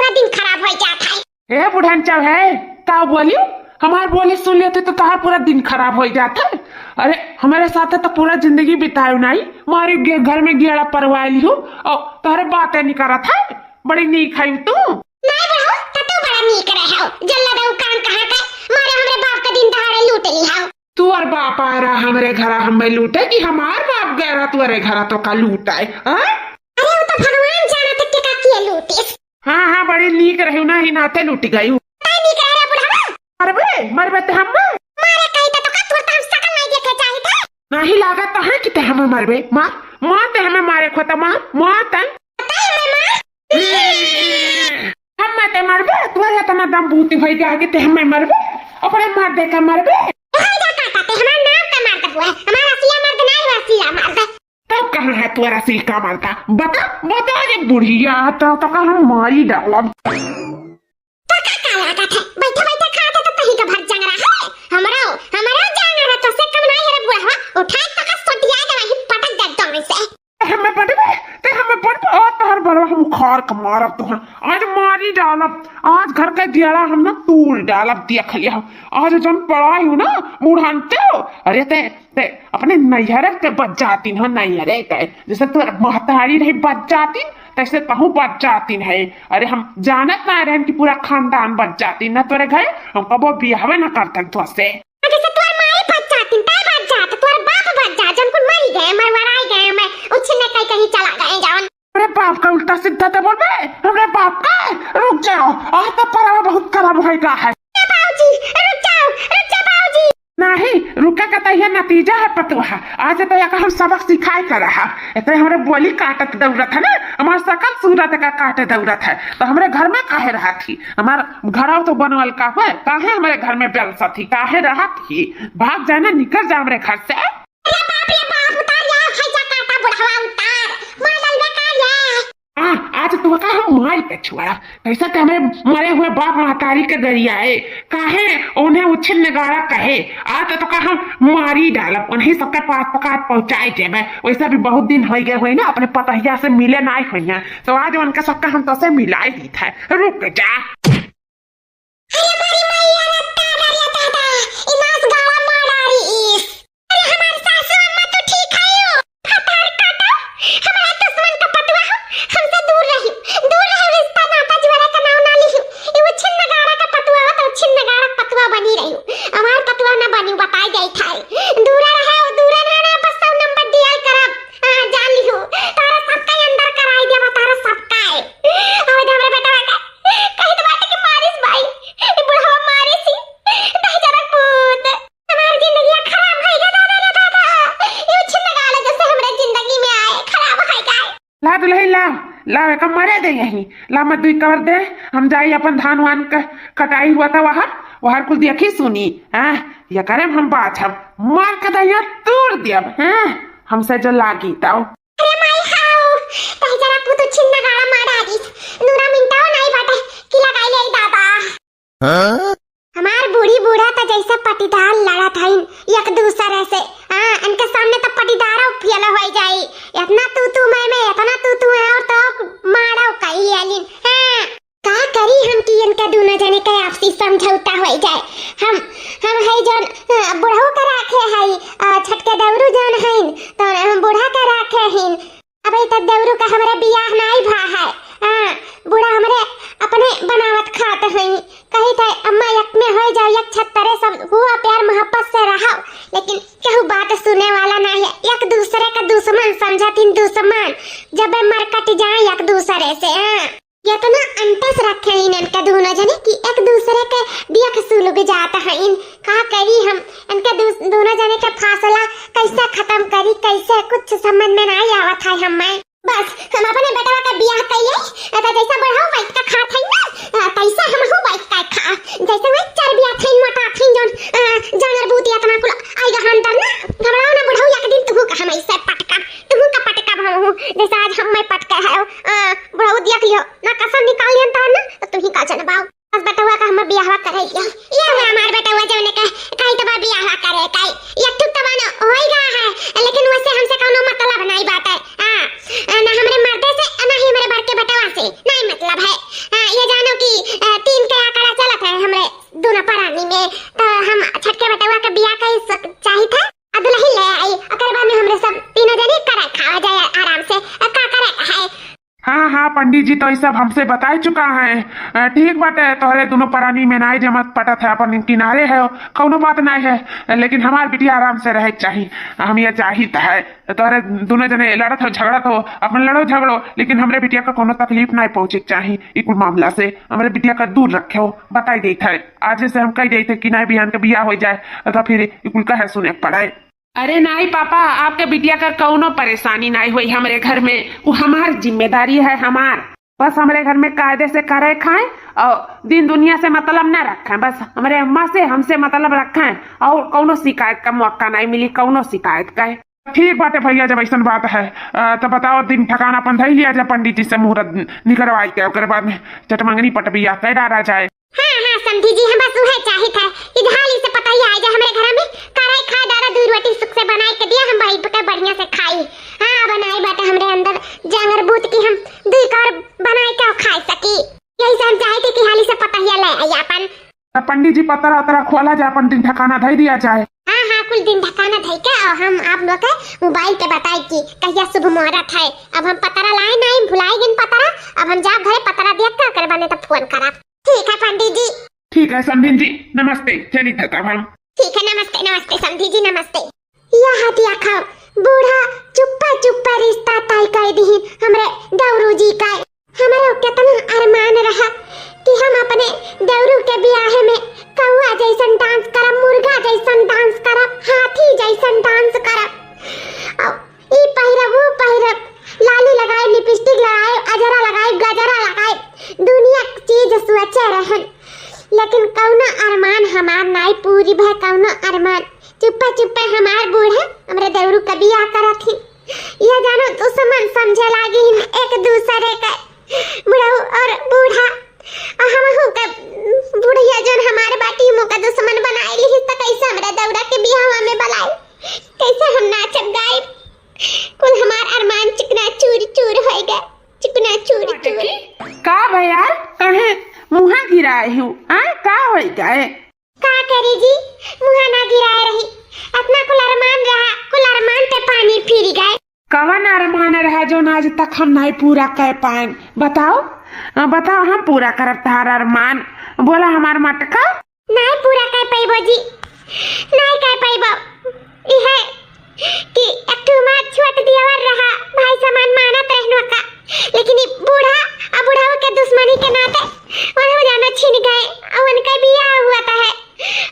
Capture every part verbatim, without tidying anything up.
दिन खराब होइ जात है। ए बुढ़न चौहे, का बोली? हमार बोली सुन लेते तो तोहार पूरा दिन खराब होइ जात है। अरे, हमरे साथे तो पूरा जिंदगी बितायो नाई, मारे गे-, घर में गेड़ा परवाइ लिहू, और तोहरे बातें नहीं करत है, बड़ी नीक है तू। नहीं बुढ़ऊ, त तू बड़ा नीक रहे हो, जल्ला दऊ कान कहाँ के, मारे हमरे बाप का दिन दहाड़े लूट लिहा। तोर बाप आ रहा हमरे घरा हमें लूटे कि हमार बाप गए रहा तोरे घरा तो का लूटाए, हाँ? अरे, वो तो भगवान जानत है कि का किए लूटिस। हाँ, हाँ, बड़ी नीक रही ना, ही नाते लूट गई। तै नीक रहे रे बुढ़वा। मरबे, मरबे ते हम। मारे कहीं तो, तो का तोर तो हम सकल नहीं देखे चाहिए थे। नहीं लागत तो है कि ते हमें मरबे, मार, मार ते हमें मारे खोता, मार, मार ते। तै हमें मार। हम मते मरबे, तोरे इतना दम बूती होई गया कि ते हमें मरबे, अपने मार दे के मरबे। ए, जा काटा, ते हमार नाम का मर्द हुआ है, हमार असलिया मर्द नहीं, वो असलिया मर्द। तब कहाँ है तोरा असली का मर्दा? बता, बता रे बुढ़िया, तो, तो का हम मारी डालब। तो का, का लागत है? बैठे, बैठे खाते तो कहीं का भर जंगरा है। हमरो, हमरो जान रहा तो से कम नहीं है रे बुढ़वा, उठाए तो का सोटिया के वहीं पटक दे दम से। हमें पटबे, ते हमें पटबे, और तोहर बरवा हम उखाड़ के मारब तोहर। आज मारी डालब, आज घर का दियाला हम ना तोड़ डालब, देख लिया। आज जौन पड़ाई हूँ ना, बुढ़ानते हो। अरे ते, ते अपने नैहरे के बच जातीन हो, नैहरे के। जैसे तोहर महतारी रही बच जातीन, तैसे तहूँ बच जातीन है। अरे हम जानत ना रहन कि पूरा खानदान बच जातीन ना तोरे घरे, हम कबो बियाहवे ना करतन तोहसे। जैसे तोर माई बच जातीन, तै बच जात, तोर बाप बच जात, जौन कुल मरी गए, मरवराई गए, मैं उच्छिन्न कहीं, कहीं चला गए जौन। अरे बाप का उल्टा सीधा तो बोलबे, अरे बाप का, रुक जाओ, आज तो परावा बहुत गरम होएगा है। ए बाबूजी, रुक जाओ, रुक जाओ बाबूजी। नहीं, रुके का तो यह नतीजा है पतोहा। आज तो यका हम सबक सिखाए कर रहा। इतने हमरे बोली काटत दौड़त है ना, हमार सकल सूरत का काटे दौड़त है, तो हमरे घर में काहे रहत ही? हमार घरवा तो बनवल का है, काहे हमरे घर में बेलसत ही, काहे रहत ही? भाग जाए ना, निकल जा हमरे घर से। अरे बाप रे बाप, उतार या, है जा काटा बुढ़वा उतार, मार डाल बेकार या। आ, आज तो का हम मार के छुआ, कैसे ते हमरे मरे हुए बाप महतारी के गरियाए, काहे उन्हें उच्छिन्न नगाड़ा कहे, आज तो का हम मारी डालब, उन्हीं सबके पास पकात पहुँचाए देबे। वैसे भी बहुत दिन होइ गए हुए ना, अपने पतहिया से मिले नाई हुए हैं, तो आज उनका सबका हम तोसे मिलाई दी था। रुक जा। अरे मोरी मैया रे, दादा रे दादा, ई नास गाड़ा मार डारी ईस। अरे हमार सासू अम्मा तो ठीक है यो। फटार काटो, हमारा दुश्मन का पतवा हो, हमसे दूर रही, दूर रही, रिश्ता नाता जुआरा का नाव ना लिही। ये वो छिन्न गाड़ा का पतवा हो तो छिन्न गाड़ा का पतवा बनी रही। हमार पतवा ना बनी, बताई जाई था। दूरा रहे, दूरा ना रहे, बस सौ नंबर dial करब। हाँ, जान लिहू, तारा सबका अंदर कराई देबा, तारा सबका। अबे हमरे बेटवा के कही तो बाटे कि मारिस भाई, ई बुढ़वा मारिस ही, दहिजरा पूत। हमार जिंदगिया खराब भई गे दादा रे दादा। ई छिन्न गाड़ा जैसे हमरे जिंदगी में आए, खराब भई गे। ला दुलही ला, ला एका मरे दे यहीं, ला मत दुई कवर दे, हम जाई अपन धान वान क-, कटाई हुआ था वहर, वहर कुल देखी सुनी, हाँ, ये करे हम बात हम मार के दहिया तोड़ दियब, हाँ, हमसे जो लागी ताऊ। अरे माई हाउ, दहिजरा पूत छिन्न गाड़ा मार डारिस, नूरा मिनटाओ नाई बाटे कि लगाई ले दादा। हाँ? हमार बूढ़ी बूढ़ा त जैसे पटीदार लड़त हईन एक दूसरे से। हाँ, इनके सामने त पटीदारो फेल होइ जाई। इतना तू तू मैं मैं, इतना तू तू है और तो मारो कही लेलिन। हाँ, का करी हम कि इनके दोनों जने के आपसी समझौता होइ जाए। हम, हम है जौन, अ, बुढ़ऊ के राखे हई, अ, छटके दौरू जौन हईन, तो हम बूढ़ा के राखे हईन। अबे तक देवरू का हमरे बियाह नाई भा है। हाँ, बूढ़ा हमरे अपने बनावत खात हई। कही थे, "अम्मा, एक में होइ जाओ, एक छत्तरे सब हुआ, प्यार मोहब्बत से रहो।" लेकिन केहू बात सुने वाला नाई है। एक दूसरे का दुश्मन समझत हईन, दुश्मन। जब मर कट जाए एक दूसरे से, हाँ। इतना अंटस रखे हईन इनका दोनों जने कि एक दूसरे के देख सुलग जात हईन। का करी हम, इनके दू-, दोनों जने के फासला कैसे खत्म करी, कैसे, कुछ समझ में नाई आवत है हमें। बस, हम अपने बेटवा का बियाह कइले, ए त जैसे बुढ़ऊ बैठ के खात हईन ना, अ, तैसे हमहू बैठ के खा। जैसे वही चर्बिया थईन, मोटा थईन, जौन, अ, जानर बूती इतना कुल आई गहन दर ना, घबराओ ना बुढ़ऊ, एक दिन तुहू का हम ऐसे पटकब, तुहू का पटकब हमहू, जैसे आज हम मैं पटके है, अ, बुढ़ऊ देख लियो, ना कसम निकाल लियन तहन ना, तो तुही का जनबाऊ। बस बेटवा का हमर बियाहवा करे दिया। ये हुआ हमार बेटवा जौने के कहीं तो बा बियाहवा करे काई। एक ठुक तो बा न होई गया है, लेकिन वैसे हमसे कौनो मतलब नहीं बात है। हाँ, ना हमरे मर्दे से, ना ही हमरे बड़के बेटवा से, नहीं मतलब है। हाँ, ये जान पंडित जी तो ई सब हमसे बताइ चुका है। अ, ठीक बाटे, तोहरे दुनो परानी में नाई जमत पटत है, अपन किनारे है, कउनो बात नाई है, लेकिन हमार बिटिया आराम से रहे के चाही। हम ये चाहित है, तोहरे दुनो जने लड़त हो, झगड़त हो, अपन लड़ो झगड़ो, लेकिन हमरे बिटिया का कउनो तकलीफ नाई पहुँचे के चाही। ई कुल मामला से हमरे बिटिया का दूर रखे हो, बताइ देत है। आज से हम कहि देत है कि नाई बिहान के बियाह होइ जाए, तो फिर ई कुल कहे सुने के पड़े। अरे नाई पापा, आपके बिटिया का कउनो परेशानी नाई होई हमरे घर में, उ हमार जिम्मेदारी है, हमार। बस हमरे घर में कायदे से करे खाएं और दिन दुनिया से मतलब ना रखें, बस हमरे अम्मा से, हमसे मतलब रखें और कउनो शिकायत का मौका नाई मिली, कउनो शिकायत का। ठीक बाटे भइया, जब अइसन बात है, अ, तो बताओ, दिन ठिकाना अपन धइ लिया जाए, पंडित जी से मुहूर्त निकरवाइ के, ओकरे बाद में चटमंगनी पट बियाह कर डाला जाए। हाँ, हाँ, समधी जी, हम बस उहे चाहित है कि हाली से पतोहिया आइ जाए हमरे घर में, करे खाए दादा, दुइ रोटी सुख से बनाइ के दिया, हम भाई के बढ़िया से खाई। हाँ, बनाई बाटे हमरे अंदर जांगर बूत की हम दुइ कार बनाइ के खाइ सकी। यही से हम चाहित है कि हाली से पतोहिया ले आई अपन। तो पंडित जी, पतरा उतरा खोला जाए, अपन दिन ठिकाना धइ दिया जाए। हाँ, हाँ, कुल दिन ठिकाना धइ के और हम आप लोग के मोबाइल पे बताई कि कहिया शुभ मुहूर्त है। अब हम पतरा लाए नाई, भुलाइ गइन पतरा, अब हम जाब घरे पतरा दिया के ओकरे बाद में तो फोन करब। ठीक है पंडित जी। ठीक है समधिन जी, नमस्ते, चलित है तब हम। ठीक है, नमस्ते, नमस्ते समधी जी, नमस्ते। यह देखो, बूढ़ा चुप्पे चुप्पे रिश्ता तय कर दिहिन हमरे दौरू जी का। हमरे केतना अरमान रहा कि हम अपने दौरू के बियाहे में कौआ जइसन डांस करब, मुर्गा जइसन डांस करब, हाथी जइसन डांस करब। और ई पहिरब, ऊ पहिरब, लाली लगाइब, लिपस्टिक लगाइब, अजरा लगाइब, गजरा लगाइब, दुनिया के चीज सोचे रहन, लेकिन कउनो अरमान हमार नाई पूरी भए, कउनो अरमान। चुप्पे चुप्पे हमार बूढ़ा हमरे देवरू के बियाह करत ही। ये जानो दुश्मन समझे लागी ही एक दूसरे के, बुढ़ऊ और बूढ़ा। और हमहू के बुढ़िया जौन हमार बाटी मुँह का दुश्मन बनाए ली, तो कैसे हमरे देवरा के बियाह में बुलाई? कैसे हम नाचब गाइब? कुल हमार अरमान चिकना चूर चूर होइ गए, चिकना चूर चूर। का भया, काहे मुँहा गिराए हू? आ, का होइ गए? का करी जी, मुँहा ना गिराए रही, अतना कुल अरमान रहा, कुल अरमान पे पानी फिर गए। कवन अरमान रहा जौन आज तक हम नाई पूरा कर पाएन? बताओ, अ, बताओ, हम पूरा करब तहार अरमान। बोला हमार मटका। नाई पूरा कर पइबो जी, नाई कर पइबो। इहे कि एक ठो हमार छोट दियावर रहा, भाई समान मानत रहन ओका, लेकिन ई बूढ़ा आ बुढ़ऊ के दुश्मनी के नाते ओनहु जानो छिन गए, आ उनके बियाह हुआ त है।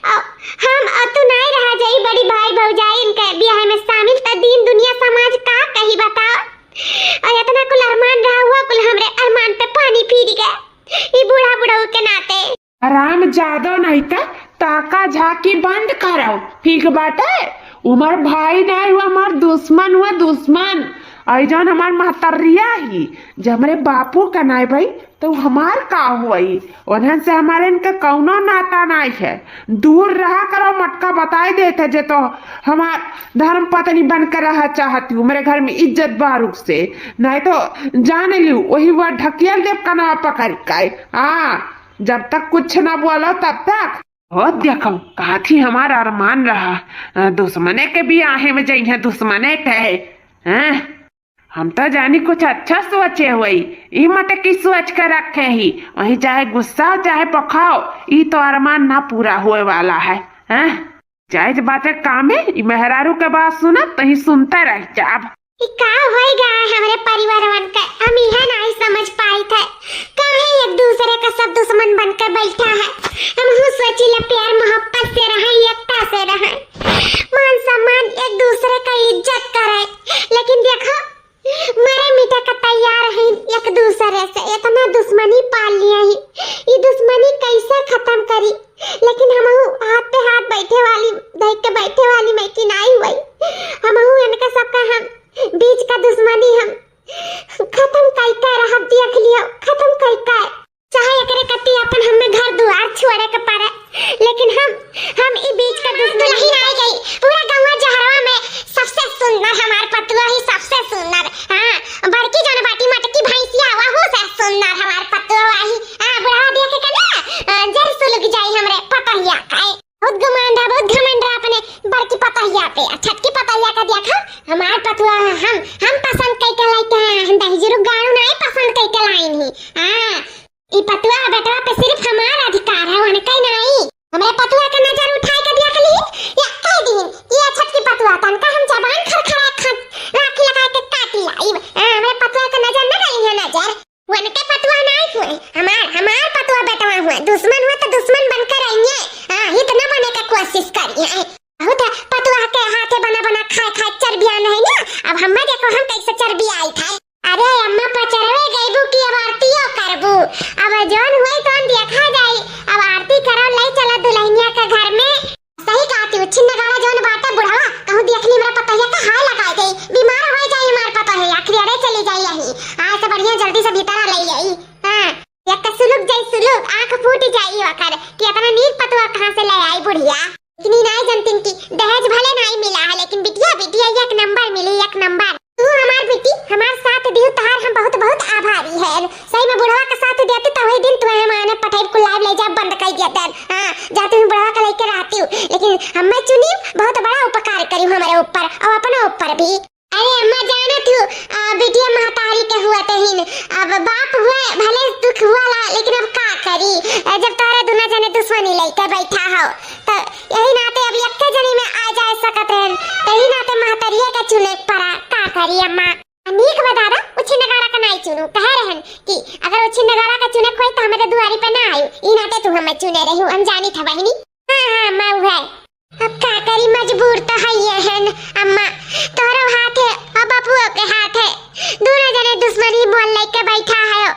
आ हम और तू नाई रहा जाई, बड़ी भाई भौजाई इनके बियाह में शामिल, त दीन दुनिया समाज का कही बताओ? और इतना कुल अरमान रहा हुआ, कुल हमरे अरमान पे पानी फिर गए, ई बूढ़ा बुढ़ऊ के नाते। हराम जादो नहीं त ताका झाकी बंद करो, ठीक बाटे? उमर भाई नहीं हुआ, हमार दुश्मन हुआ, दुश्मन। आई जौन हमार महतरिया ही, जब हमरे बापू का नाई भाई, तो हमार का हुई? उन्हन से हमारे इनका कौनो नाता नहीं है। दूर रहा करो, मटका बताई देते जे तो हमार धर्म पत्नी बन के रहा चाहती हूँ, मेरे घर में इज्जत बारूक से, नहीं तो जान लियो वही वह ढकियल देव कनवा पकड़ के। हाँ, जब तक कुछ ना बोलो तब तक। ओ देखो, कहा थी हमार अरमान रहा, अ, दुश्मने के बियाहे में जइहे दुश्मने के, हैं? हम तो जानी कुछ अच्छा सोचे हुई, ई मटकी सोच के रखे ही, वहीं चाहे गुस्सा हो चाहे पखाओ, ई तो अरमान ना पूरा होए वाला है, हैं? जायज बाटे कामे, ई मेहरारू के बात सुनब, तहीं सुनते रह जाब। ई का होई गए हमरे परिवारवन के? हम इहे नाई समझ पाइत है, काहे एक दूसरे का सब दुश्मन बन के बैठा है। हमहू सोचिला प्यार मोहब्बत से रहे, एकता से रहे, मान सम्मान एक दूसरे का इज्जत करे, लेकिन देखो मरे मिटे का तैयार है एक दूसरे से, इतना दुश्मनी पाल लिया ही। ई दुश्मनी कैसे खत्म करी? लेकिन हमहू हाथ पे हाथ बैठे वाली, धइ के बैठे वाली मैं की नाई हुई। हमहू इनका सबका हम बीच का दुश्मनी हम खत्म कई के रहब, देख लियो, खत्म कई के। चाहे एकरे कति अपन हमें घर दुआर छोड़े के पड़े, लेकिन हम, हम ई बीच का दुश्मनी नहीं रह गई। पूरा गंवा जहरवा में सबसे सुंदर हमार पतुआ ही, सबसे सुंदर। हाँ, बड़की जौन बाटी मटकी भैंसिया, वहू से सुंदर हमार पतुआ ही। हाँ, बुढ़वा देख के ना, अ, जर सुलग जाई हमरे पतहिया का। बहुत घमंड है, बहुत घमंड है अपने बड़की पतहिया पे। आ छटकी पतहिया का देखा, हमार पतुआ है, हम, हम पसंद कई के लाइके हैं, हम दहिजरू गाड़ू नहीं पसंद कई के लाइन ही। हाँ, ई पतुआ बेटवा पे सिर्फ हमार अधिकार है, उनके नाई। हमरे पतुआ के नजर उठाए के देख ली, या कह दीन कि ये छोटकी पतुआ, तनका हम जबान खरखरा खा, राखी लगा के काटी लाई। हाँ, हमरे पतुआ के नजर न गई है नजर। उनके पतुआ नाई हुए, हमार, हमार पतुआ बेटवा हुए। दुश्मन हुए तो दुश्मन बनकर रहिए। हाँ, इतना बने के कोशिश करिए। बहुत है, पतुआ के हाथे बना बना खाए खाए चर्बिया नहीं ना। अब हमें देखो, हम कैसे चर्बी आई था। अरे अम्मा, पचरवे गईबू कि अब आरतियो करबू? अब जौन हुई तौन देखा जाई। अब आरती करो, ले चला दुल्हनिया के घर में। सही कहती हूँ, छिन नगाड़ा जौन बाटे बुढ़वा, कहूँ देख ली हमरा पतोहिया का हाय लगाए दे, बीमार हो जाई हमार पतोहिया, आखिर अरे चली जाई यही। हाँ, से बढ़िया जल्दी से भीतर ले आई। हाँ, एक सुलुक जाई सुलुक, आँख फूट जाई ओकर कि इतना नीक पतोह कहाँ से ले आई बुढ़िया। इतनी नाई जनतिन कि दहेज भले नाई मिला है, लेकिन बिटिया, बिटिया एक नंबर मिली, एक नंबर। तू हमार बेटी, हमार साथ दियो, तहार हम बहुत, बहुत आभारी है। सही में बुढ़वा का साथ देती तो वही दिन तुम्हें हम आने पठाई कुलाब ले जा बंद कर दिया देन। हाँ, जा तुम बुढ़वा का लेके रहती हूँ, लेकिन हमें चुनी बहुत बड़ा उपकार करी हमारे ऊपर और अपने ऊपर भी। अरे अम्मा, जाना तू, आ, बिटिया महतारी के हुआ तहीन, अब बाप हुए भले दुख हुआ ला, लेकिन अब का करी, आ, जब तोहरे दुना जने दुश्मनी लेके बैठा हो, तो यही नाते अब यक्के जनी में आ जा सकत रहन, तो यही नाते महतरिया के चुने के पड़ा, का करी अम्मा। नीक बा दादा, उछी नगाड़ा का नाई चुनू, कहे रहन कि अगर उछी नगाड़ा का चुने कोई तो हमारे दुआरी पे ना आयु, ई नाते तू हमें चुने रहू, हम जानी था बहिनी। हाँ, हाँ, अम्मा, उहे। अब का करी, मजबूर तो हइये हन, अम्मा। तोहरो हाथ है और बापुओ के हाथ है, दोनों जने दुश्मनी मोल लेके बैठा है,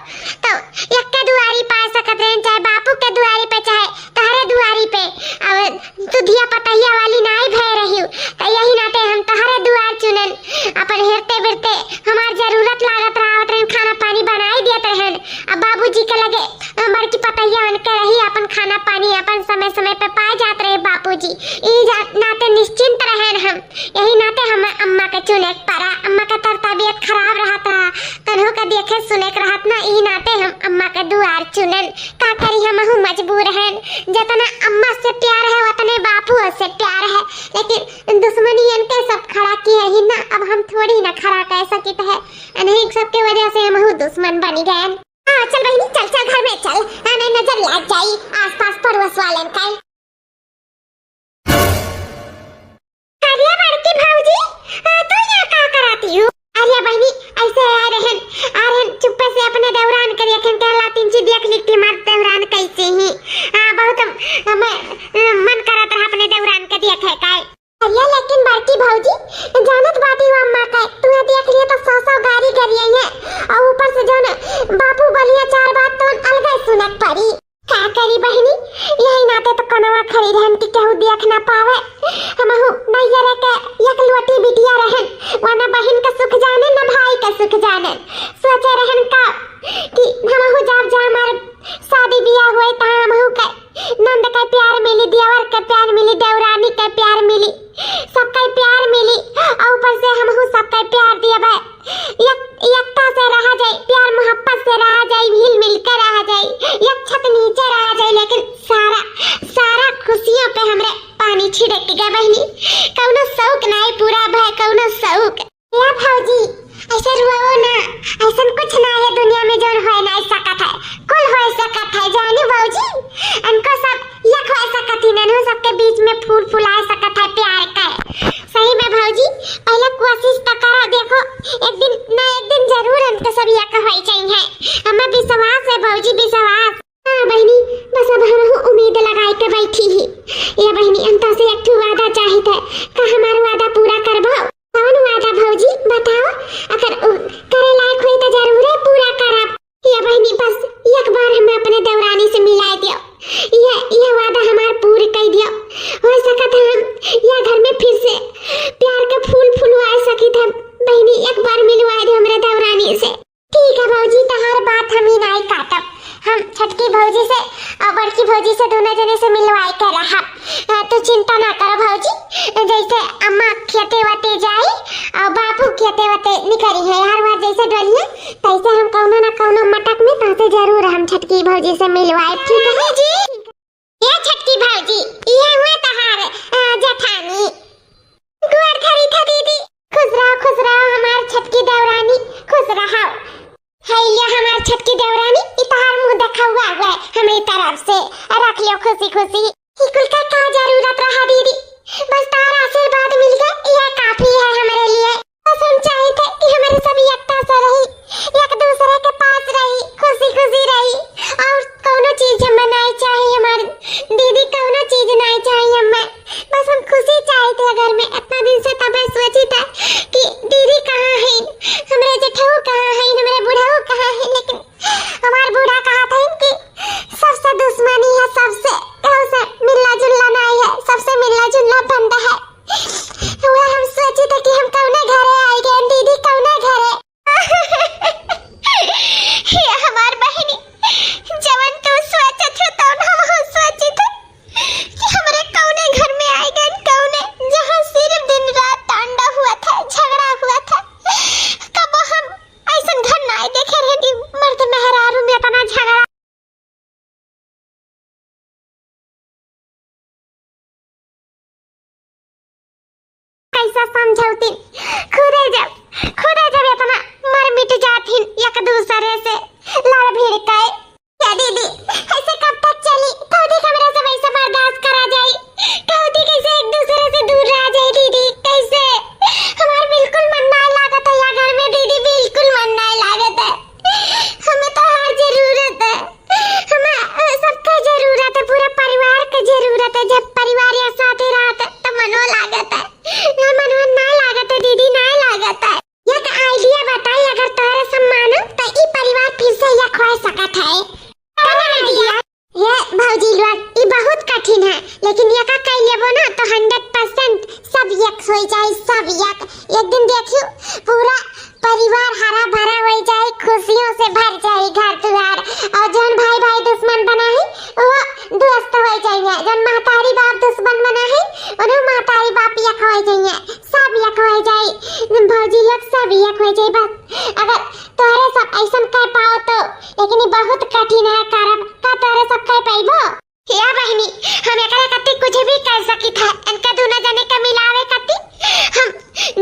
तो यक्के दुआरी पा सकत रहन, चाहे बापू के दुआरी पे, चाहे तहरे दुआरी पे। अब तू धिया पतहिया वाली नाई भय रही, तो यही नाते हम तहरे दुआर चुनन। अपन हेरते बेरते हमार जरूरत लागत रहा, उतरे खाना पानी बनाई दियत रहन। अब बाबूजी के लगे, अ, बड़की पतहिया बन के रही, अपन खाना पानी अपन समय समय पे पाए जात रहे बाबूजी। ई जा-, नाते निश्चिंत रहन हम, यही नाते हम अम्मा के चुने के पड़ा। अम्मा के तर तबियत खराब रहत रहा, कन्हू के देखे सुने के रहत ना, ई नाते हम अम्मा के दुआर चुनन। का करी, हमहू मजबूर हन। जतना अम्मा से प्यार है, उतने बापू से प्यार है, लेकिन दुश्मनी इनके सब खड़ा किए ही ना, अब हम थोड़ी ना खड़ा कह सकित है। इन्हीं सबके वजह से हमहू दुश्मन बन गए। हाँ, चल बहिनी, चल, चल, घर में चल, हमें नजर लग जाई आसपास पड़ोस वालन का। अरे बड़की भौजी, आ, तू यहाँ का कराती हो? अरे बहिनी, ऐसे आ रहन, आ रहन, चुप्पे से अपने देवरान के देखेन के लातिन ची देख ली कि हमार देवरान कैसे ही। हाँ, बहुत हम, हमें, अ, मन करत रहा अपने देवरान के देखे का। अरे लेकिन बड़की भौजी, जानत बाटी वो अम्मा का, तुम्हें देख लिए तो सौ सौ गारी गरिए हैं, और ऊपर से जो ना बापू बोलिया चार बात तो अलगे सुनत पड़ी। का करी बहिनी, यही नाते तो कनवा खड़ी रहन कि केहू देख ना पावे। हमहू नैहरे के एक लोटी बिटिया रहन, वरना बहिन का सुख जाने, न भाई का सुख जाने। सोचे रहन का कि हमहू जब जा हमार शादी बियाह होए, तहाँ हमहू के नंद के प्यार मिली, देवर के प्यार मिली, देवरानी के प्यार मिली, सबके प्यार मिली, और ऊपर से हमहू सबके प्यार दिए भाई। एक, एकता से रहा जाए, प्यार मोहब्बत से रहा जाए, हिल मिल के रहा जाए, एक छत नीचे रहा जाए, लेकिन सारा, सारा खुशियों पे हमरे पानी छिड़क गए बहिनी। कौनो शौक नाई पूरा भय, कौनो शौक। या भौजी, ऐसे रुआओ ना, ऐसन कुछ ना है दुनिया में जौन होए ना सकत है, कुल होए सकत है, जानी भौजी, इनको सब यक होए सकत ही, नन्हू सबके बीच में फूल फुलाए सकत है प्यार का। सही में भौजी, पहले कोशिश तो करा, देखो एक दिन ना एक दिन जरूर इनके सब यक होए चाहिए, हमें विश्वास है भौजी, विश्वास। हाँ बहिनी, बस अब हमहू उम्मीद लगाए के बैठी ही। या बहिनी, अंता से एक ठो वादा चाहित है, का हमार वादा पूरा करबो? कौन वादा भौजी, बताओ, अगर उ, करे लायक होई तो जरूरे पूरा करब। या बहिनी, बस एक बार हमें अपने देवरानी से मिलाए दियो, यह, यह वादा हमार पूरी कर दियो। हो सकत है हम यह घर में फिर से प्यार के फूल फुलवा सकित है। बहिनी, एक बार मिलवा दे हमरे देवरानी से। ठीक है भौजी, तहार बात हम ही नाई काटब। हम छोटकी भौजी से और बड़की भौजी से दोनों जने से मिलवाए के रहब। अ, तू चिंता ना करो भौजी, जैसे अम्मा खेते वते जाई और बापू खेते वते निकरी है, हर बार जैसे डोलिए, तैसे हम कौनो ना कौनो मटक में तोहसे जरूर हम छोटकी भौजी से मिलवाए, ठीक है जी? ये छोटकी भौजी, ये हुए तहार, अ, जेठानी। गोड़ धरी था दीदी। खुश रहो, खुश रहो हमार छोटकी देवरानी, खुश रहो। है लिया हमार छोटकी देवरानी, ई तहार मुंह देखा हुआ हुआ है हमरी तरफ से, रख लियो खुशी खुशी। ई कुल का का जरूरत रहा दीदी, बस तहार आशीर्वाद मिल गए, यह काफी है हमरे लिए। बस हम चाहित है कि हमरे सब एकता से रही, एक दूसरे के पास रही, खुशी खुशी रही, और कौनो चीज हमें नहीं चाहिए। हमार दीदी कौनो चीज नहीं चाहिए हमें, बस हम खुशी चाहित है घर में। इतना दिन से तबे सोचित है कि दीदी कहाँ है, हमरे जेठऊ कहाँ है, हमरे बुढ़ऊ कहाँ है, लेकिन हमार बूढ़ा कहत है कि सबसे दुश्मनी है, सबसे, केहू से मिलना जुलना नहीं है, सबसे मिलना जुलना बंद है। वह हम सोचित है कि हम कौने घरे आई गए, दीदी कौने घरे। हे हमार बहिनी, जवन तू सोचत हो, तवन हमहू सोचित है कि हमरे कौने घर में आई गए, कौने, जहाँ सिर्फ दिन रात तांडव हुआ था, झगड़ा हुआ था। कबो हम ऐसन घर नाय देखे रहे कि मर्द मेहरारू में इतना झगड़ा। कैसा समझौती? खुदे जब, खुदे जब इतना मर मिट जाथिन एक दूसरे से लड़ भिड़ के। क्या दीदी, ऐसे कब तक चली? कौदी के हमरा सब ऐसे बर्दाश्त करा जाई? कौदी कैसे एक दूसरे से दूर रहा जाए दीदी? कैसे? हमार बिल्कुल मन नाय लागत है या घर में दीदी, बिल्कुल मन नाय लागत है। हमें तो हर जरूरत है, हमें, अ, सबके जरूरत है, पूरा परिवार के जरूरत है। जब परिवार या साथे रहत है तो मनो लागत है, ना मनो ना लागत है दीदी, ना लागत है। एक idea बताई, अगर तोहरे सब मानो तो ई परिवार फिर से एक हो सकत है। कौन idea? ये भौजी लोग, ई बहुत कठिन है, लेकिन ये का कह लेबो ना तो hundred percent सब एक हो जाए, सब एक। एक दिन देखियो, पूरा परिवार हरा भरा हो जाए, खुशियों से भर जाए घर द्वार। और जौन भाई भाई दुश्मन बना है, वो दोस्त हो जाइए। जौन महतारी बाप दुश्मन बना है, उन्हें महतारी बाप एक हो जाइए। सब एक हो जाए, भौजी लोग सब एक हो जाए। बस अगर तोहरे सब ऐसन कर पाओ तो, लेकिन ये बहुत कठिन है करब। का तोहरे सब कर पाइबो? या बहिनी, हम एकरे कत्ती कुछ भी कर सकित है, इनका दोनों जने के मिलावे कत्ती हम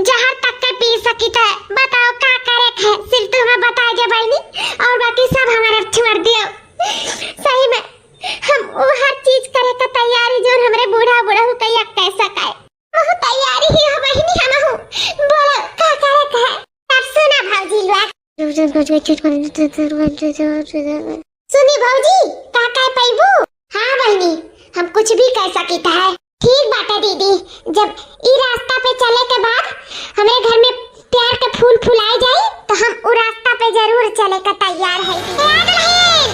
जहर तक के पी सकित है। बताओ का करे के है, सिर्फ तुम्हें बता दे बहिनी, और बाकी सब हमारे छोड़ दियो। सही में हम वो हर चीज करे का तैयारी जो हमरे बूढ़ा बुढ़ऊ का या कैसा काए। बहुत तैयारी ही हो बहिनी हमहू। बोलो, का करे के है? तब सुना भौजी लोग। सुनी भौजी, का कह पैबू? हाँ बहिनी, हम कुछ भी कह सकित है। ठीक बाटे दीदी, जब ई रास्ता पे चले के बाद हमरे घर में प्यार के फूल फुलाए जाई, तो हम उ रास्ता पे जरूर चले के तैयार है दीदी। ए दुल्हन,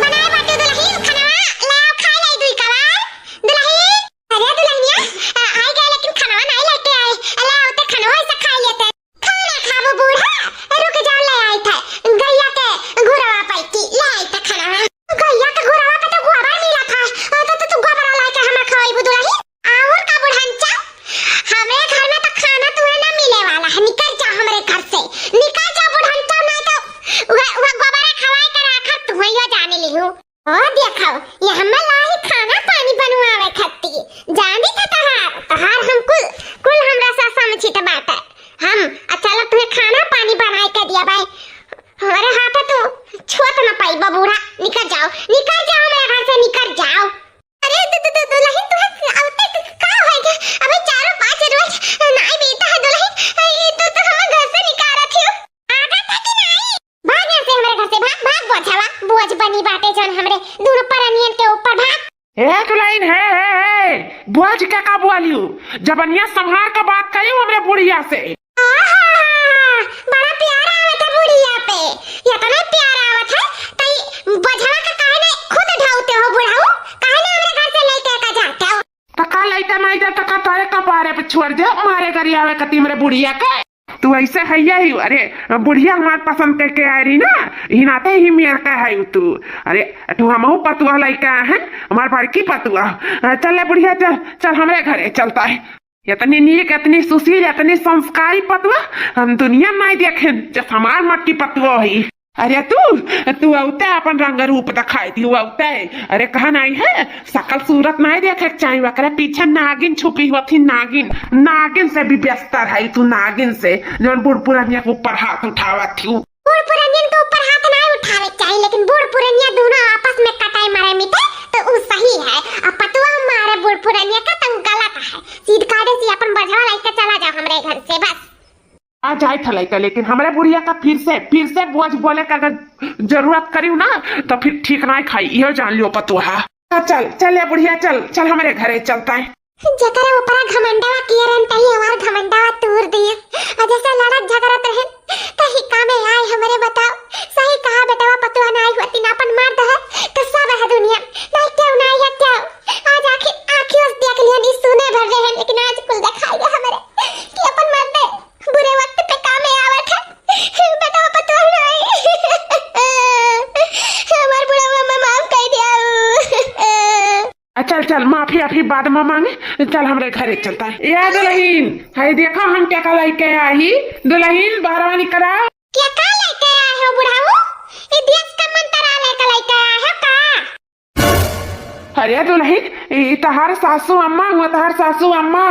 बनाए बाटू दुल्हन खनवा, लाओ खाए लाई दुई कवार। दुल्हन, अरे दुल्हनिया, आ, आई गए लेकिन खनवा नहीं लेके आए। लाओ ते खनवा ऐसे खा लेते। खाना खाबो बूढ़ा, रुक जाओ, ले आई थे गैया के घुरवा पे की, ले आई थे खनवा। गैया के घुरवा पे तो गोबर मिला था, आ, तो, तो तू गोबर ला के हमें खवाईबू दुल्हन। और का बुढ़नचा, हमरे घर में तो खाना तुम्हें ना मिले वाला है, निकल जाओ हमरे घर से, निकल जाओ बुढ़नचा, नहीं तो वह, वह गोबरा खवाए के राखब तुम्हें यो जाने लिहू। ओ देखो, ये हमें लाई खाना पानी बनवावे खत्ती, जानी था तहार, तहार हम कुल, कुल हमरा सा समझित बाटे। हम, अच्छा ला तुम्हें खाना पानी बनाए के दिया भाई, हमारे हाथ तो छुअत न पाई बबूढ़ा, निकल जाओ, निकल जाओ मेरे घर से, निकल जाओ। अरे दु-, दु-, दु-, दुल्हन, तुम्हें अबते क-, का होएगा? अबे चारों पाँच रोज नाई बीता है दुल्हन, ये तो, तो हमें घर से निकाला थी। आगा था कि नाई? भाग यहाँ से हमारे घर से, भाग, भाग बोझवा, बोझ बनी बाटे जौन हमरे दोनों परनियन के ऊपर, भाग। ए दुल्हन, हे, हे, हे, बोझ के का बोलियो? जबनिया संभार के बात करियो हमरे बुढ़िया से। आहा, बड़ा प्यार आवत है बुढ़िया पे, इतना प्यार आवत है, तई बोझवा का काहे नहीं खुद ढाउते हो बुढ़ऊ? काहे नहीं हमरे घर से लेके का जाते हो? त का लइका नहीं जा, त का तोरे कपारे पे छोड़ दे, मारे गरियावे कती हमरे बुढ़िया के। तू ऐसे हैया ही, अरे, बुढ़िया हमार पसंद करके आ रही ना, ही नाते ही मेर का है तू। अरे, तू हमहू पतुआ लइका है, हमार बड़की पतुआ। अ, चल ले बुढ़िया, चल, चल हमरे घरे चलता है। इतनी नीक, इतनी सुशील, इतनी संस्कारी पतुआ हम दुनिया में नहीं देखे, जस हमार मटकी पतुआ ही। अरे तू, तू अउते अपन रंग रूप दिखाई दी, अउते। अरे कहा नहीं है, सकल सूरत नहीं देखे के चाहिए, ओकरे पीछे नागिन छुपी होती, नागिन, नागिन से भी बेहतर है तू, नागिन से, जौन बूढ़ पुरानिया के ऊपर हाथ उठावत हूँ। बूढ़ पुरानियन के ऊपर हाथ आवे के चाही, लेकिन बूढ़ पुरनिया दोनों आपस में कटाई मारे मिटे तो उ सही है। अब पतुआ मारे बूढ़ पुरनिया का तो उ गलत है। सीध कायदे से अपन बोझवा लेके चला जाओ हमरे घर से बस। आ जाए था लइका, लेकिन हमरे बुढ़िया का फिर से, फिर से बोझ बोले का अगर जरूरत करियो ना, तो फिर ठीक नाहीं खाई, इहो जान लियो पतुआ। हाँ, चल, चल ए बुढ़िया, चल, चल हमरे घरे चलता है। जकरे ऊपरा घमंडवा किए रहन, तही हमार घमंडवा तूर दिए। और जैसे लड़त झगड़त रहन, तही कामे आए हमरे, बताओ। सही कहा बेटवा, पतुआ नाहीं होती ना अपन मर्द है, तो सब है दुनिया। नाहीं क्यों, नाहीं है क्यों। आज आखिर आँखियों से देख लिहन, ई सुने भर रहे हैं, लेकिन आज कुल दिखाई दे हमरे कि अपन मर्द बुरे वक्त पे कामे आवत है। बेटवा पतुआ नाहीं। हमार बुढ़वा में माफ कर दिया। आ, चल, चल, माफी, माफी बाद में मांगे। चल, हमरे घरे चलता है। ए दुलहिन, है देखा हम क्या का लइके आई। दुलहिन, बाहरवा निकला। क्या का लइके आए हो बुढ़ाऊ? ये देश का मंत्रालय का लइके आए हो का? अरे दुलहिन, ई तहार सासू अम्मा हुआ, तहार सासू अम्मा।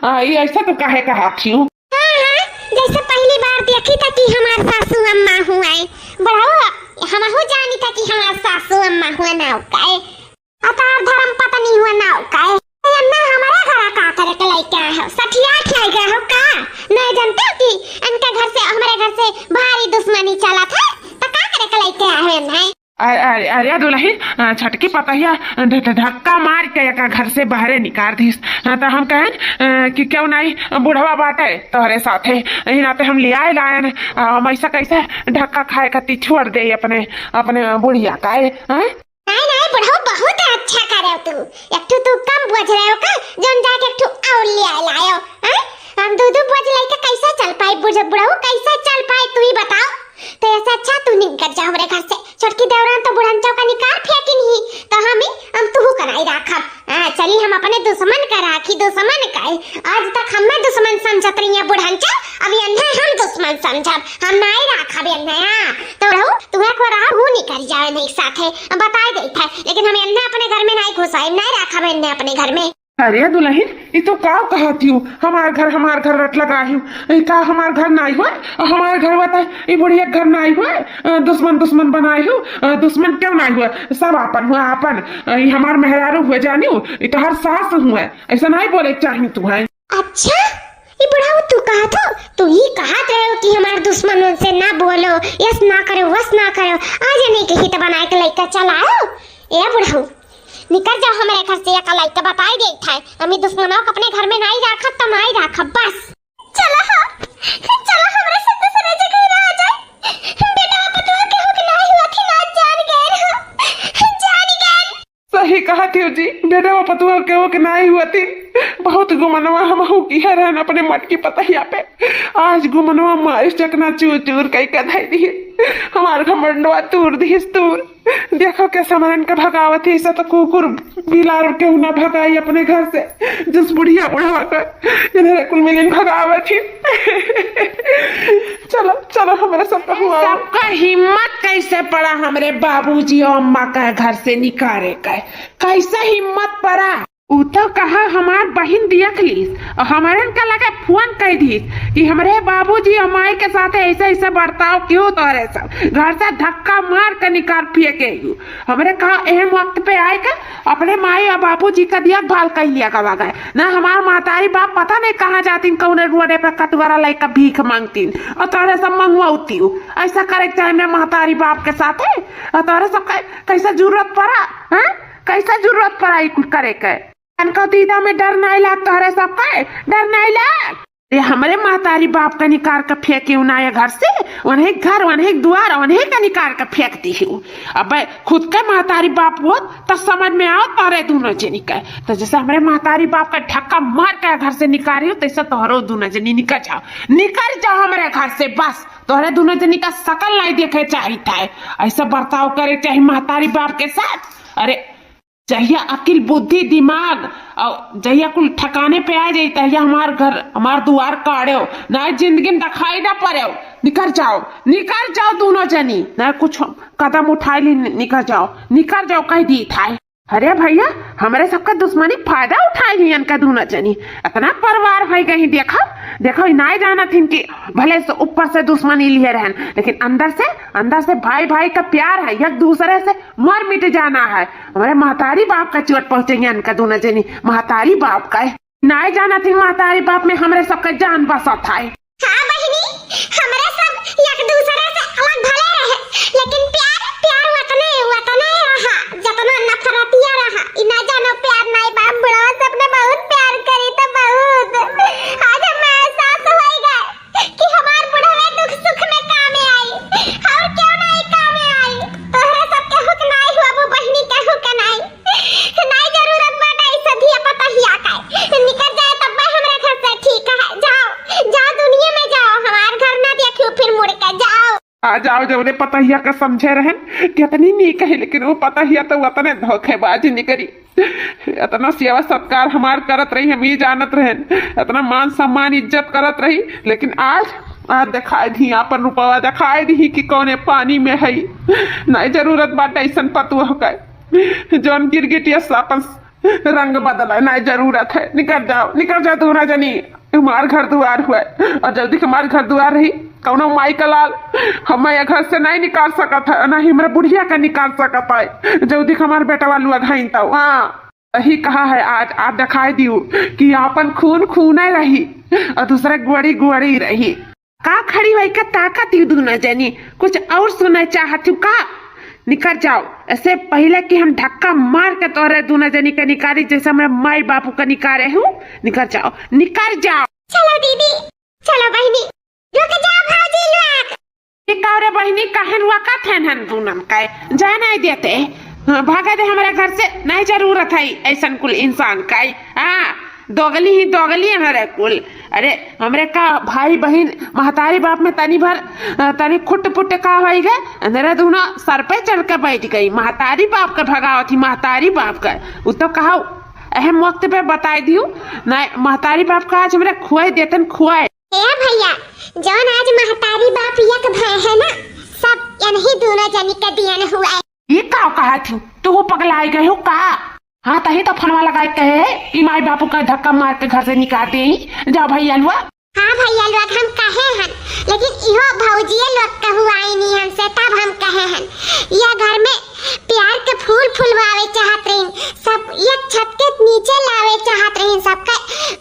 आ, ई ऐसा तू काहे कहा थी? हाँ, हाँ, जैसे पहली बार देखी था कि हमार सासू अम्मा हुआ है। बुढ़ाऊ, हमहू जानी था कि हमार सासू अम्मा हुआ ना का है। अतार धर्म पत्नी हुआ ना का है। ए अम्मा, हमारे घर का करे के लइके आए हो? सठिया खियाई गए हो का? नहीं जानते हो कि इनके घर से, हमारे घर से भारी दुश्मनी चला था, तो का करे के लइके आए हो इन्हें? अरे, अरे, अरे दुलहिन, अ, छटकी पतहिया ढ-, ढ-, धक्का मार के एका घर से बाहरे निकाल दिस। अ, तो हम कहें, अ, कि क्यों नहीं बुढ़वा बाटे तोहरे साथे, यही नाते हम लियाए लायन। अ, हम ऐसा कैसे धक्का खाए खातिर छोड़ दे अपने, अपने बुढ़िया का, हैं? नहीं, नहीं, बुढ़ऊ बहुत अच्छा करे तू। एक ठो तू कम बोझ रहे हो का, जौन जाके एक ठो और लियाए लायो, हैं? हम दू दू बोझ लेके कैसे चल पाई बुढ़-, बुढ़ऊ, कैसे चल पाई तू ही बताओ? तो ऐसे अच्छा तू निकल जा हमरे घर से। छोटकी देवरान तो बुढ़न चौका निकाल फेंकिन ही, तो हम ही, हम तुहू का नहीं राखब। हाँ, चली हम अपने दुश्मन का राखी, दुश्मन का। आज तक हमें दुश्मन समझत रही है बुढ़न चौ, अब इन्हें हम दुश्मन समझब, हम नहीं राखब इन्हें। हाँ, तो रहू, तुम्हें को रहा, हूँ निकल जावे नहीं साथे, बताई देत है, लेकिन हम इन्हें अपने घर में नहीं घुसाई, नहीं राखब इन्हें अपने घर में। अरे दुलहिन, ई तो का कहत हियो? हमार घर, हमार घर रट लगा हियो। ई का हमार घर नाई होए? हमार घर बता, ई बुढ़िया घर नाई होए? अ, दुश्मन, दुश्मन बनाए हो? अ, दुश्मन क्यों नाई हुआ? सब आपन हुआ, आपन। अ, ई हमार मेहरारू हुआ, जानियो? ई तो हर सास हुआ। ऐसा नाई बोले चाही तू है। अच्छा, ई बुढ़ऊ तू कहत हो? तू ही कहत रहे हो कि हमार दुश्मन उनसे ना बोलो, यस ना करो, वस ना करो। आज नहीं के हित बनाए के लइका चलाओ। ए बुढ़ऊ, निकर जाओ हमरे घर से, एका लइका बताई देत है। हम ई दुश्मनों को अपने घर में नाई राखब, तो नाई राखब, बस। चलो हो, चलो हमरे साथे दूसरे जगह रह जाए। बेटवा पतोह केहू के नाई हुआ थी ना, जान गए हो, जान गए। सही कहत हियो जी, बेटवा पतोह केहू के नाई हुआ थी। बहुत गुमनवा हमहू किहे रहन अपने मटकी पतहिया पे। आज गुमनवा मारिस चकना चूर चूर कई के धई दिहिस। हमार घमंडवा तूर दिहिस तूर। देखो कैसे हमरन के भगावत ही, ऐसा तो कुकुर बिलार केहू ना भगाई अपने घर से, जिस बुढ़िया बुढ़वा का इन्हें कुल मिलिन भगावत ही। चलो, चलो, हमरे साथ तो हुआ। सबका हिम्मत कैसे पड़ा हमरे बाबूजी और अम्मा का घर से निकारे का? कैसे हिम्मत पड़ा? उ तो कहा हमार बहिन देख लीस और हमरन का लगे फोन कई दीस कि हमरे बाबूजी और माई के साथ ऐसे, ऐसे बर्ताव कियो तोहरे सब, घर से धक्का मार के निकाल फेंके यू। हमरे कहा एहम वक्त पे आए के अपने माई और बाबूजी का देखभाल कई लिया गवा गए। ना हमार महतारी बाप पता नहीं कहाँ जातिन, कौने रोडे पे कटवरा लइका भीख मांगतिन और तोहरे सब मंगवाउती हूँ। ऐसा करे के चाहे हमरे महतारी बाप के साथ है और तोहरे सब का कैसे जरूरत पड़ा, हाँ? कैसे जरूरत पड़ा ई कुल करे के? अनका दीदा में डर नाई लाग तोहरे सब का? डर नाई लाग? ये हमरे महतारी बाप का निकार के फेंके उनाया घर से, उन्हें घर, उन्हें दुआर, उन्हें का निकार के फेंक दी हूँ। अबे खुद के महतारी बाप होत तो समझ में आओ तोहरे दोनों जनी के। तो जैसे हमरे महतारी बाप का धक्का मार के घर से निकारी हो, तैसे तोहरो दोनों जनी निकर जाओ, निकर जाओ हमरे घर से बस। तोहरे दोनों जनी का शकल नहीं देखे चाहित है, ऐसा बर्ताव करे चाही महतारी बाप के साथ। अरे जहिया अकिल, बुद्धि, दिमाग और जहिया कुल ठिकाने पे आ जाई, तहिया हमार घर, हमार दुआर काढ़ेव, ना जिंदगी में दिखाई ना पड़ेव। निकर जाओ, निकर जाओ दोनों जनी, ना कुछ कदम उठाई ली, नि-, निकर जाओ, निकर जाओ, कह दी था। अरे भइया, हमरे सबका दुश्मनी फायदा उठाए लिहन का दूना जनी। इतना परवार होइ गई, देखो, देखो, ई नाय जानत हिन कि भले से ऊपर से दुश्मनी लिहे रहन, लेकिन अंदर से, अंदर से भाई भाई का प्यार है, एक दूसरे से मर मिट जाना है। हमरे महतारी बाप का चोट पहुँचइहन का दूना जनी, महतारी बाप का। नाय जानत हिन महतारी बाप में हमरे सबका जान बसत है। हाँ बहिनी, हमरे सब एक दूसरे से अलग भले रहे, लेकिन प्यार, प्यार वतने, वतने रहा, जतना नफरतिया रहा। ई ना जानो प्यार नाई बा, बुढ़वा से अपने बहुत प्यार करी त बहुत। आज हमें एहसास होई गए कि हमार बुढ़वे दुख सुख में कामे आई, और क्यों नाई कामे आई। तोहरे सबके हुक नाई हुआ, वो बहिनी के हुक नाई। नाई जरूरत बाटे ई सधिया पतहिया के। निकर जाए तब्बे हमरे घर से ठीक है। जाओ, जाओ दुनिया में जाओ, हमार घर ना देखियो फिर मुड़ के, जाओ। आ जाओ, जौने पतहिया का समझे रहन, कितनी नीक है, लेकिन वो पतहिया तो वतने धोखेबाज निकरी। इतना सेवा सत्कार हमार करत रही, हम ई जानत रहन, इतना मान सम्मान इज्जत करत रही, लेकिन आज, आज देखाए दी, आपन रूपवा देखाए दी कि कौने पानी में है। नाई जरूरत बाटे ऐसन पतोह के। जौन गिरगिटिया से आपन रंग बदले, नाई जरूरत है। निकर जाओ, निकर जाओ दूना जनी, हमार घर दुआर हुए। और जल्दी हमार घर दुआर रही, कौनो माई का लाल हमें ये घर से नाई निकाल सकत है, ना ही हमरा बुढ़िया का निकाल सकत है। जल्दी हमार बेटवा लुआ घाइन तो, हाँ, यही कहा है आज, आप देखाई दियो कि आपन खून खूने रही और दूसरे गोड़ी गोड़ी रही। का खड़ी होई के ताकत ही दूना जनी, कुछ और सुने चाहत हूँ का? निकर जाओ, ऐसे पहले कि हम धक्का मार के तोरे दूना जनी के निकारी, जैसे हमरे माई बापू के निकारे हूँ। निकर जाओ, निकर जाओ। चलो दीदी, चलो बहिनी, रुक जाओ भौजी लोग। ई का रे बहिनी, काहे रुआकत हन हम दूनन के? जाए नहीं देते। हाँ, भागा दे हमरे घर से, नहीं जरूरत है ऐसन कुल इंसान के। हाँ, दोगली ही दोगली है हमरे कुल। अरे, हमरे का भाई बहिन महतारी बाप में तनी भर, अ, तनी खुट पुट का होई गए, अंदर दूनो सर पे चढ़ के बैठ गई। महतारी बाप के भगावत ही, महतारी बाप के। उ तो कहा अहम वक्त पे बताई दियो, नहीं महतारी बाप का आज हमरे खुआई देतन, खुआई। ए भैया, जौन आज महतारी बाप यक भय है ना, सब यनही दूनो जनी के दियन हुआ है। ई का कहत हूँ? तू पगलाई गए हो का? हाँ, तही तो फोनवा लगाए कहे है कि माई बापू का धक्का मार के घर से निकाल दे। जाओ भैया लोग। हाँ भैया लोग, हम कहे हन, लेकिन इहो भौजिए लोग कहू आई नहीं हमसे, तब हम कहे हन। यह घर में प्यार के फूल फुलवावे चाहत रहीन, सब एक छत के नीचे लावे चाहत रहीन, सबके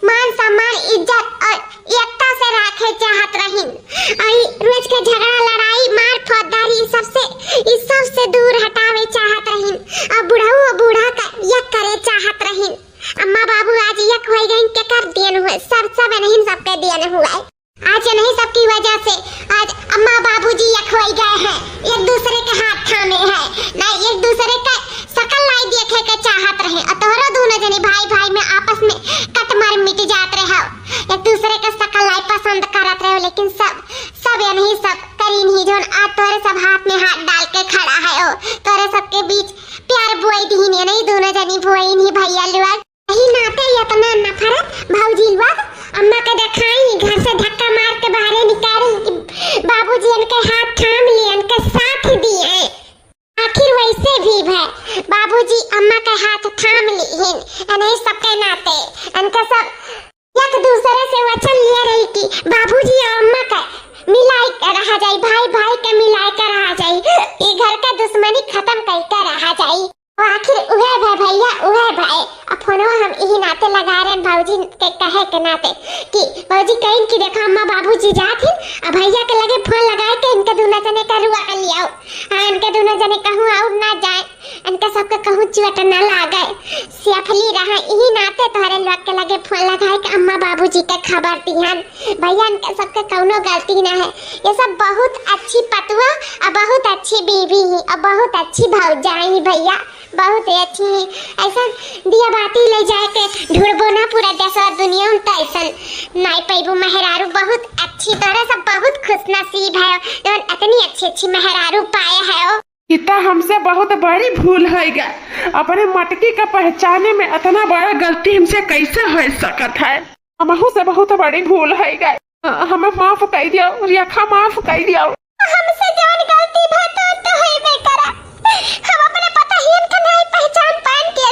मान सम्मान, इज्जत और एकता से राखे चाहत रहीन। और ई रोज के झगड़ा, लड़ाई, मार, फौजदारी, ई सबसे, ई सबसे दूर हटावे चाहत रहीन। और बुढ़ऊ और बूढ़ा का एक करे चाहत रहीन। अम्मा बाबू आज एक होई गईन, केकर देन हुए? सब, सब इन्हीं सबके देन हुए। आज इन्हीं सबकी वजह से आज अम्मा बाबूजी एक होई गए हैं, एक दूसरे के हाथ थामे हैं, ना एक दूसरे के शकल नाई देखे के चाहत रहे। और तोहरो दूनो जने भाई भाई में आपस में कट मर मिट जात रहे हो, एक दूसरे के शकल नाई पसंद करत रहे हो, लेकिन सब, सब इन्हीं सब करीन ही जौन आज तोहरे सब हाथ में हाथ डाल के खड़ा है। ओ, तोहरे सबके बीच प्यार बोई दीन, इन्हीं दूनो जनी बोई नहीं भैया लोग। यही नाते इतना नफरत भौजी लोग अम्मा के देखाई, घर से धक्का मार के बाहरे निकाली कि बाबूजी इनके हाथ थाम लिए, इनके साथ दिए। आखिर वैसे भी भय बाबूजी अम्मा के हाथ थाम लीहिन, इन्हीं सबके नाते इनके सब एक दूसरे से वचन लिए रही कि बाबूजी और अम्मा के मिलाई के रहा जाई, भाई भाई के मिलाई के रहा जाई, ई घर के दुश्मनी खत्म कई के रहा जाई। आखिर उहे भय भैया, उहे भय। अब फोनवा हम इही नाते लगा रहे हैं भौजी के कहे के नाते कि भौजी कहिन कि देखो अम्मा बाबूजी जात हिन, अब भैया के लगे फोन लगाए के इनके दूनो जने का रुआ के लियाओ। हाँ, इनके दूनो जने कहूँ और ना जाए, इनके सबके कहूँ चोट ना लागे, सेफली रहे। इही नाते तोहरे लोग के लगे फोन लगाए के अम्मा बाबूजी के खबर दिहन। भैया इनके सबके कौनो गलती ना है, ये सब बहुत अच्छी पतुआ और बहुत अच्छी बीवी ही और बहुत अच्छी भौजाई ही भैया। बहुत ही अच्छी। ऐसा दिया बाती ले जाए के ढूंढबो ना पूरा देश और दुनिया में, तो ऐसा नाई पैबू मेहरारू। बहुत अच्छी, तोहरे सब बहुत खुश नसीब है, जौन इतनी अच्छी अच्छी मेहरारू पाए है। ई तो हमसे बहुत बड़ी भूल है गा, अपने मटकी का पहचाने में इतना बड़ा गलती हमसे कैसे हो सकत है? हमहू से बहुत बड़ी भूल है गा, हमें माफ कर दियो, रेखा माफ कर दियो। हमसे जौन गलती भा तो, तो होइबे करा। हम अपने पतोहियन के नाई पहचान पाएन के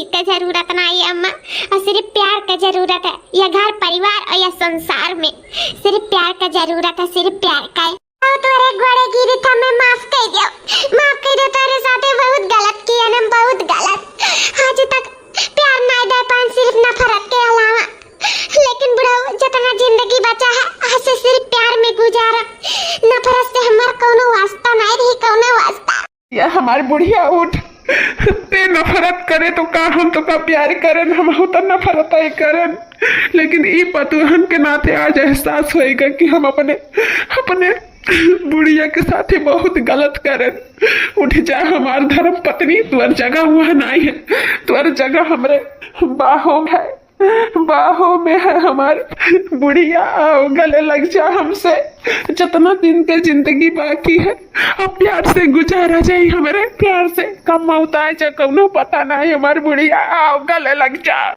का जरूरत ना है अम्मा, और सिर्फ प्यार का जरूरत है। यह घर परिवार और यह संसार में सिर्फ प्यार का जरूरत है, सिर्फ प्यार का है। और तोरे गोड़े गिरी था, मैं माफ कर दियो, माफ कर दियो। तोरे साथे बहुत गलत किया ना, बहुत गलत। आज तक प्यार ना दे पान, सिर्फ नफरत के अलावा। लेकिन बुढ़ऊ, जितना जिंदगी बचा है, आज से सिर्फ प्यार में गुजारा। नफरत से हमार कौनो वास्ता नहीं रही, कौनो वास्ता। या हमार बुढ़िया उठ, ते नफरत करे तो का हम तो का प्यार करन, हम हो तो नफरत ही करन। लेकिन ई पतोहन के नाते आज एहसास होएगा कि हम अपने, अपने बुढ़िया के साथे बहुत गलत करन। उठ जा हमार धर्म पत्नी, तोर जगह वहाँ नहीं है, तोर जगह हमरे बाहों में है, बाहों में है हमार बुढ़िया। आओ गले लग जा हमसे, जितना दिन के जिंदगी बाकी है, अब प्यार से गुजारा जाए, हमरे प्यार से कम मौत आए, चाहे कौनो पता नहीं, हमार बुढ़िया आओ गले लग जा।